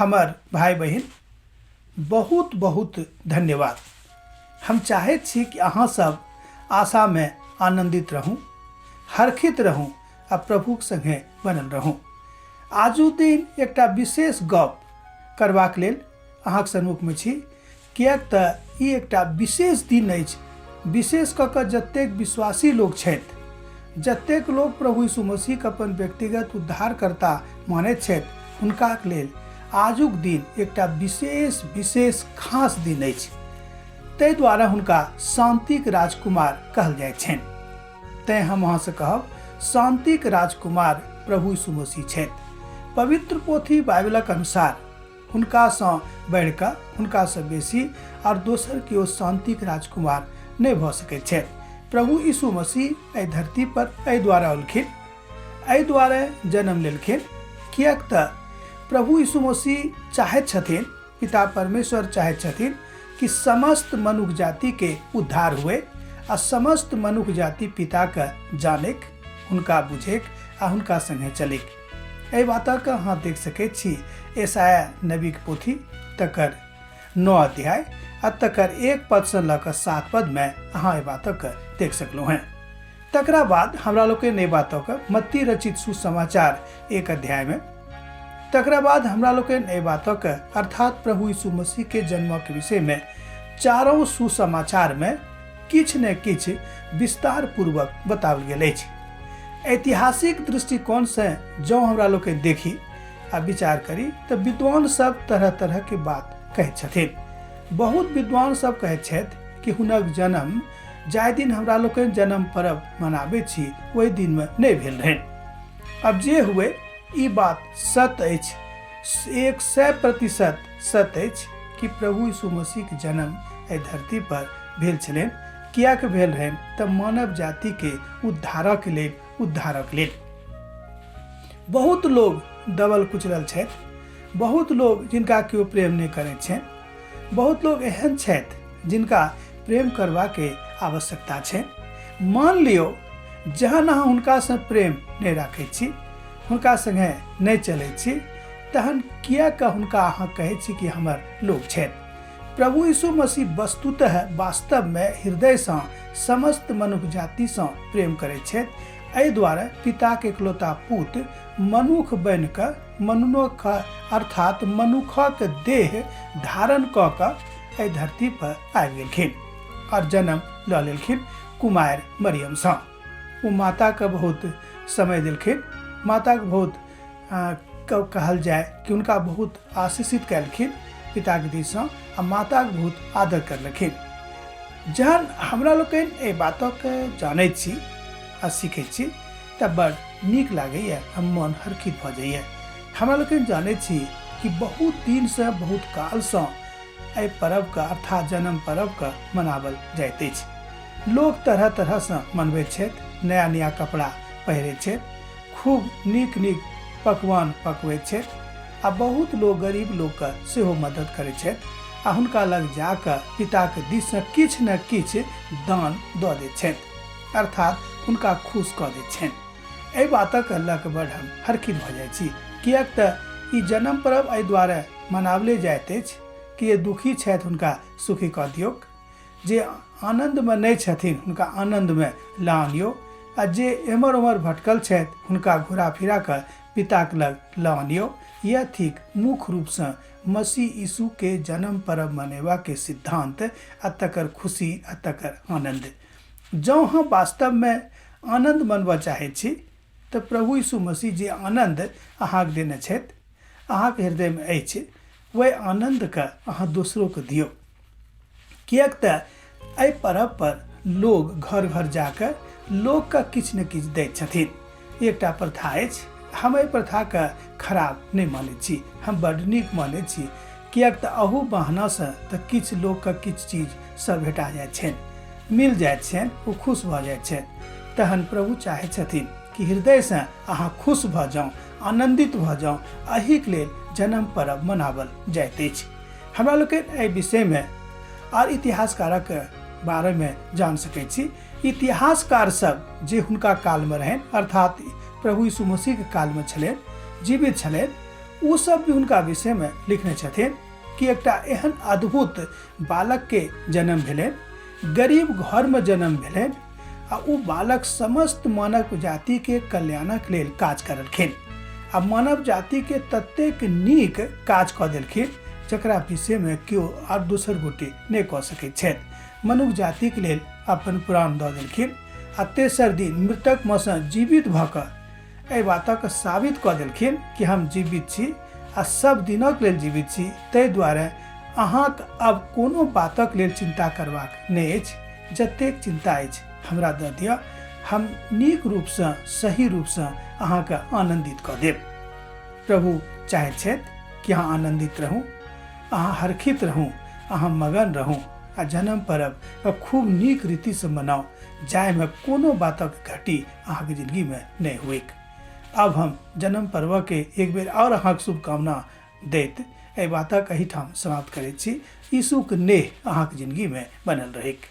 हमर भाय बहिन, बहुत बहुत धन्यवाद। हम चाहैत छी कि अहाँ सब आशामे आनन्दित रहूँ, हर्षित रहूँ आ प्रभुक संगे बनल रहूँ। आजू दिन एकटा विशेष गप करबाक लेल अहाँके सम्मुखमे छी, किएक तऽ ई एकटा विशेष दिन अछि। विशेष कऽ कऽ जतेक विश्वासी लोक छथि, जतेक लोक प्रभु यीशु मसीहके अपन व्यक्तिगत उद्धारकर्ता मानैत छथि, हुनकाक लेल आजुक दिन एकटा विशेष विशेष खास दिन अछि। ताहि दुआरे हुनका शान्तिक राजकुमार कहल जाइत छनि। तैँ हम अहाँसँ कहब, शान्तिक राजकुमार प्रभु यीशु मसीह छथि। पवित्र पोथी बाइबलक अनुसार हुनकासँ बढ़िकऽ, हुनकासँ बेसी आओर दोसर केओ शान्तिक राजकुमार नहि भऽ सकैत छथि। प्रभु यीशु मसीह एहि धरती पर एहि दुआरे औलखिन, एहि दुआरे जन्म लेलखिन, किएक तऽ प्रभु यीशु मसीह चाहैत छथिन, पिता परमेश्वर चाहैत छथिन कि समस्त मनुख जातिके उद्धार हुए आ समस्त मनुख जाति पिताके जानैक, हुनका बुझैक आ हुनका संगे चलैक। एहि बातके अहाँ देख सकैत छी एसाया नबीके पोथी तकर 9 अध्याय आ तकर 1 पदसँ लऽ कऽ 7 पदमे अहाँ एहि बातके देख सकलहुँ हेँ। तकरा बाद हमरा लोकनि एहि बातके मत्ती रचित सुसमाचार 1 अध्यायमे, तकरा बाद हमरा लोकनि एहि बातके अर्थात प्रभु यीशु मसीहके जन्मक विषयमे चारो सुसमाचारमे किछु ने किछु विस्तार पूर्वक बताओल गेल अछि। ऐतिहासिक दृष्टिकोणसँ जँ हमरा लोकनि देखी आ विचार करी तऽ विद्वान सब तरह तरह के बात कहैत छथिन। बहुत विद्वान सब कहैत छथि कि हुनक जन्म जाहि दिन हमरा लोकनि जन्म पर्व मनाबै छी ओहि दिनमे नहि भेल रहनि। अब जे हुए, ई बात सत्य अछि, 100% सत्य अछि कि प्रभु यीशु मसीहके जन्म एहि धरती पर भेल छलनि। किएक भेल रहनि? तऽ मानव जातिके उद्धारक लेल, उद्धारक लेल। बहुत लोग दबल कुचलल छथि, बहुत लोग जिनका केओ प्रेम नहि करैत छनि, बहुत लोग एहन छथि जिनका प्रेम करबाके आवश्यकता छनि। मान लियौ जहन अहाँ हुनकासँ प्रेम नहि राखैत छी, हुनका संगे नहि चलैत छी, तहन किएक हुनका अहाँ कहै छी कि हमर लोक छथि? प्रभु यीशु मसीह वस्तुतः वास्तवमे हृदयसँ समस्त मनुख जातिसँ प्रेम करैत छथि। एहि दुआरे पिताके इकलौता पुत मनुख बनि कऽ मनुख अर्थात मनुखक देह धारण कऽ कऽ एहि धरती पर आबि गेलखिन आओर जन्म लऽ लेलखिन कुमारि मरियमसँ। ओ माताके बहुत समय देलखिन, माताके बहुत कहल जाय कि हुनका बहुत आशीषित कयलखिन पिताके दिससँ आ माताके बहुत आदर करलखिन। जहन हमरा लोकनि एहि बातके जानैत छी आ सीखैत छी तऽ बड़ नीक लागैए आ मन हर्षित भऽ जाइए। हमरा लोकनि जानैत छी कि बहुत दिनसँ, बहुत कालसँ एहि पर्वके अर्थात जन्म पर्वके मनावल जाइत अछि। लोक तरह तरहसँ मनबैत छथि, नया नया कपड़ा पहिरैत छथि, खूब नीक नीक पकवान पकबैत छथि आ बहुत लोक गरीब लोकके सेहो मदद करैत छथि आ हुनका लग जाकऽ पिताके दिससँ किछु ने किछु दान दऽ दैत छथि, अर्थात हुनका खुश कऽ दैत छनि। एहि बातक लऽ कऽ बड़ हम हर्षित भऽ जाइ छी, किएक तऽ ई जन्म पर्व एहि दुआरे मनावले जाइत अछि कि जे दुखी छथि हुनका सुखी कऽ दियौक, जे आनन्दमे नहि छथिन हुनका आनन्दमे लऽ आनियौ आ जे एम्हर ओम्हर भटकल छथि हुनका घुरा फिरा कऽ पिताके लग लऽ आनियौ। यैह थिक मुख्य रूपसँ मसीह यीशुके जन्म पर्व मनेबाके सिद्धान्त आ तकर खुशी आ तकर आनन्द। जँ अहाँ वास्तवमे आनन्द मनबऽ चाहैत छी तऽ प्रभु यीशु मसीह जे आनन्द अहाँके देने छथि, अहाँके हृदयमे अछि, ओहि आनन्दके अहाँ दोसरोके दियौ। किएक तऽ एहि पर्व पर लोग घर घर जाकऽ लोकके किछु ने किछु दैत छथिन। एकटा प्रथा अछि। हम एहि प्रथाके खराब नहि मानै छी, हम बड्ड नीक मानै छी, किएक तऽ अहू बहानासँ तऽ किछु लोकके किछु चीज सब भेटा जाइत छनि, मिल जाइत छनि, ओ खुश भऽ जाइत छथि। तहन प्रभु चाहै छथिन कि हृदयसँ अहाँ खुश भऽ जाउ, आनन्दित भऽ जाउ। एहिके लेल जन्म पर्व मनावल जाइत अछि। हमरा लोकनि एहि विषयमे आर इतिहासकारक बारेमे जान सकै छी। इतिहासकार सब जे हुनका कालमे रहनि, अर्थात प्रभु यीशु मसीहके कालमे छलनि, जीवित छलनि, ओ सब भी हुनका विषयमे लिखने छथिन कि एकटा एहन अद्भुत बालकके जन्म भेलनि, गरीब घरमे जन्म भेलनि आ ओ बालक समस्त मानव जातिके कल्याणक लेल काज करलखिन आ मानव जातिके ततेक नीक काज कऽ देलखिन जकरा विषयमे केओ आर दोसर गोटे नहि कऽ सकैत छथि। मनुख जातिक लेल अपन प्राण दऽ देलखिन आ तेसर दिन मृतकमे सँ जीवित भऽ कऽ एहि बातक साबित कऽ देलखिन कि हम जीवित छी आ सब दिनक लेल जीवित छी। ताहि दुआरे अहाँक आब कोनो बातक लेल चिन्ता करबाक नहि अछि। जतेक चिन्ता अछि हमरा दऽ दिअ, हम नीक रूपसँ सही रूपसँ अहाँके आनन्दित कऽ देब। प्रभु चाहैत छथि कि अहाँ आनन्दित रहू, अहाँ हर्षित रहू, अहाँ मगन रहू आ जन्म पर्व खूब नीक रीतिसँ मनाउ जाहिमे कोनो बातक घटी अहाँके जिंदगीमे नहि हुएक। आब हम जन्म पर्वके एक बेर आओर अहाँके शुभकामना दैत एहि बातक एहिठाम समाप्त करैत छी। यीशुक नेह अहाँके जिंदगीमे बनल रहैक।